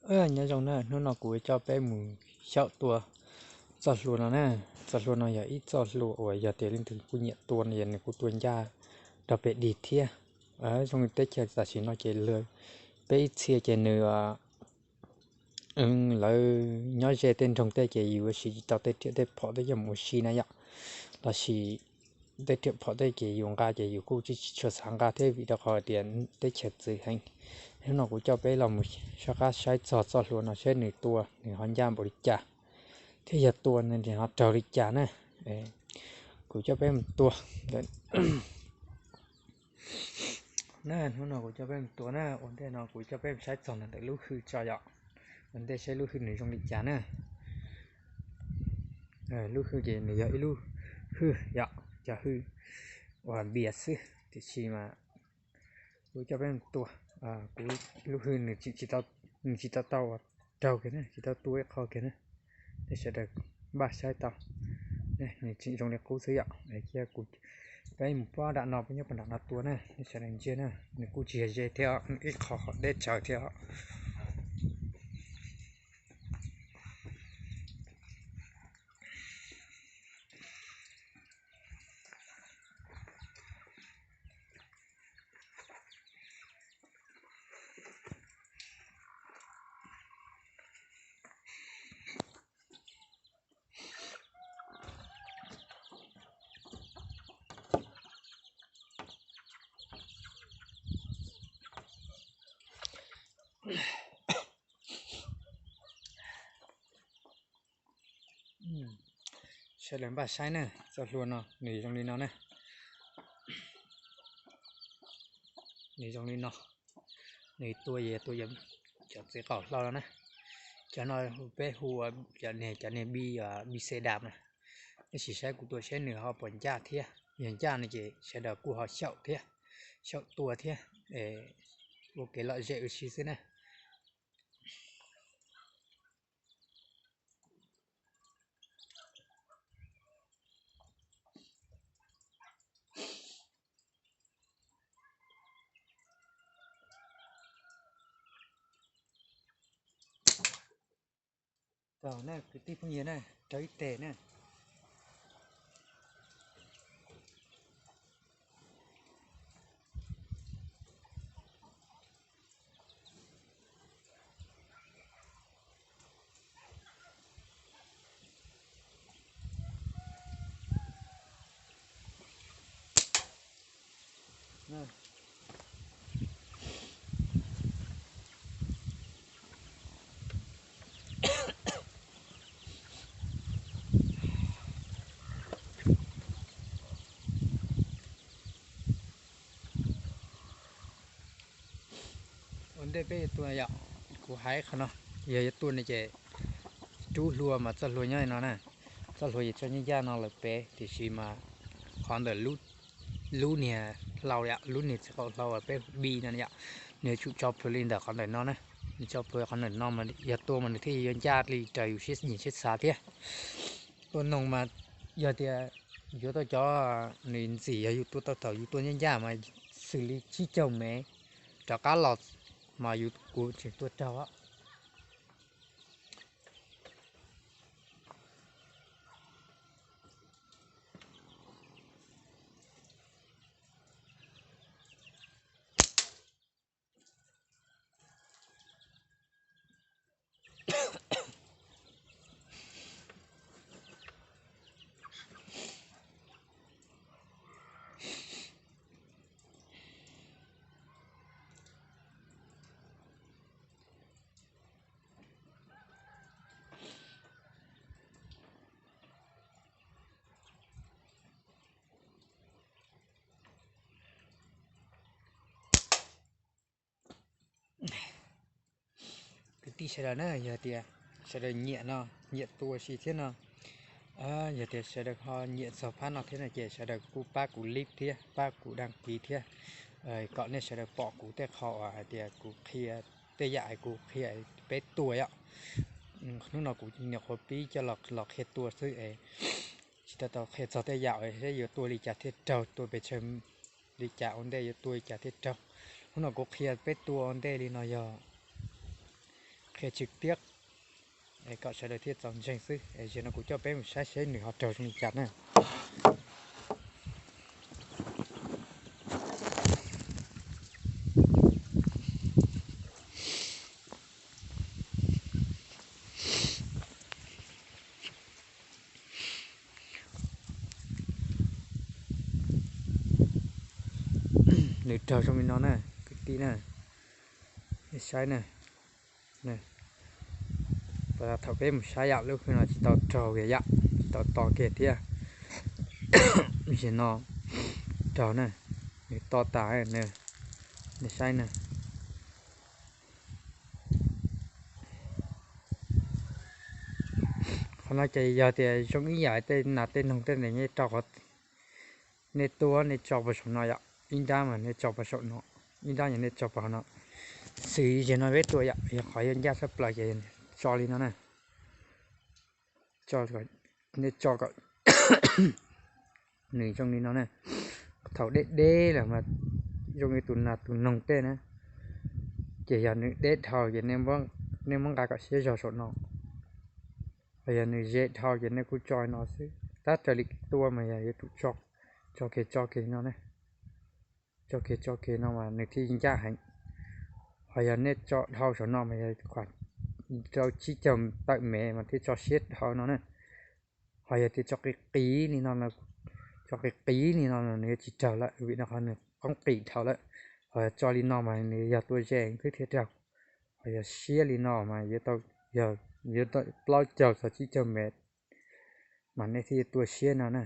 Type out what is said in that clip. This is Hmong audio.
Nyob zoo na, hnub no kuv coj peb mus xyaum tua txoj hlua no na. Txoj hlua no yog ib txoj hlua uas yog tias leej twg kuj nyiam tua no, nws kuj tua ncaj rau pem dig thiab. Zoo li teb chaws tam sim no ces peb ib txhia ces nws lawv nyob ze tej nroog tej ces yus siv tsis tau tej riam tej phom tej yog mus ua si na yom, los sis tej riam phom tej ces yus nqa ces yus kuj tsis tshua xav nqa thiab vim rau qhov tias teb chaws txwv heev. Hnub no kuv coj peb los mus soj qab saib txog txoj hlua no seb nws tua nws ho ncaj npaum li cas, thiab yog tua nws ho raug li cas na. Kuv coj peb mus tua na, hnub no kuv coj peb mus tua na. Ua ntej no kuv coj peb mus saib txog ntawm lub hwj tso yom. Ua ntej saib lub hwj nws zoo li cas na. Lub hwj ces nws yog ib lub hwj yom, cov hwj uas npias xwb tiam sis mas kuv coj peb mus tua, kuv lub hwj nws tsis tau, nws tsis tau tau raug kiag na, tsis tau tua ib qho kiag na. Nej sawv daws npaj saib tau, nws tseem zoo li qub xwb yom. Cia kuv, peb mus pob nram no, peb nyob pob nram no tua na, nej sawv daws ntsia na, nws kuj tsis yog ze thiab, ib qho qhov deb tsawv thiab. Sawv daws npaj saib na, txoj hlua no nws zoo li no na. Nws zoo li no, nws tua yog tua cov txiv qaum hlau no na. Cov no peb hu, cov niag bi, bi xe dam na. Tab sis saib kuv tua seb nws ho puas ncaj thiab, yog ncaj no ces sawv daws kuj ho xyaum thiab, xyaum tua thiab, ua kev lom zem ua si xwb na. Tau na kwv tij phooj ywg na, rau ib teg na. Ua ntej peb yuav tua yom, kuv hais qhov no, yog yuav tua no ces rub hlua mas txoj hlua nyob no na, txoj hlua ces tso nyob ncaj no lawm pem, tiam sis mas qhov ntawm lub niag hlau yom, lub niag txiv qaum hlau uas peb hu bi no yom, nws yuav tsum tso plhuav li ntawm qhov ntawm no na, nws tso plhuav qhov ntawm no mas yog tua mas nws thiaj yuav ncaj li raws yus siab nyiam siab xav thiab. Tua noog mas yog tias yuav tau cov nws ntxim yog yus tua tau thaum yus tua ncaj ncaj mas xws li tsib caug mev rov qab los mas yus kuv tseem tua raug. Kwv tij sawv daws na, yog tias sawv daws nyiam no, nyiam tua si thiab no, yog tias sawv daws ho nyiam txog phab no thiab no ces sawv daws kuj pab kuv like thiab pab kuv đăng ký thiab, kom nej sawv daws pom kuv tej qho uas hais tias kuv qhia tej yam kuv qhia peb tua yom. Hnub no kuv nyuam qhuav pib coj los qhia tua xwb es tsis tau tau qhia txog tej yam uas yuav tua li cas thiaj raug, tua pes tsawg li cas ua ntej yuav tua li cas thiaj raug. Hnub no kuv qhia peb tua ua ntej li no yog qhia tswm tiab kom sawv daws thiaj txaus ntseeg xwb. Zaum no kuv coj peb mus saib seb nws ho raug zoo li cas na. Nws raug zoo li no na, kwv tij na, saib na. Thaum peb mus saib yam lub no tsis tau raug kiag yam, tsis tau to kiag thiab. Zaum no raug na, nws to tas, nej saib na. Qhov no ces yog tias zoo ib yam tej nas tej noog tej ntawd nej rau qhov, nej tua nej tso puag saum no yom, ib nrab mas nej tso puag saum no, ib nrab yog nej tso puag no. Xws li zaum no peb tua yom, yog qhov yuav ncaj tshaj plaws ces tso li no na. Nej tso kom nws zoo li no na. Thaum deb deb lawm mas zoo li tus nas tus noog tej na, ces yog nws deb dhau ces nej muab nqa kom siab zog saum no. Ho yog nws ze dhau ces nej kuj tso no xwb. Tab raws li tua mas yog yuav tsum tso kiag tso kiag no na, tso kiag tso kiag no mas nws thiaj ncaj heev. Ho yog nej tso dhau saum no mas yog rau tsib caug tawm mev mas thiaj tso siab dhau no na. Ho yog tias tso qis qis li no, tso qis qis li no nws yuav tsis raug lawm, vim no qhov nws qoob qis dhau lawm. Ho yog tso li no mas nws yog tua ze xwb thiaj raug. Ho yog siab li no mas yuav tau, yog yuav tau plaub caug txog tsib caug mev mas nej thiaj tua siab no na.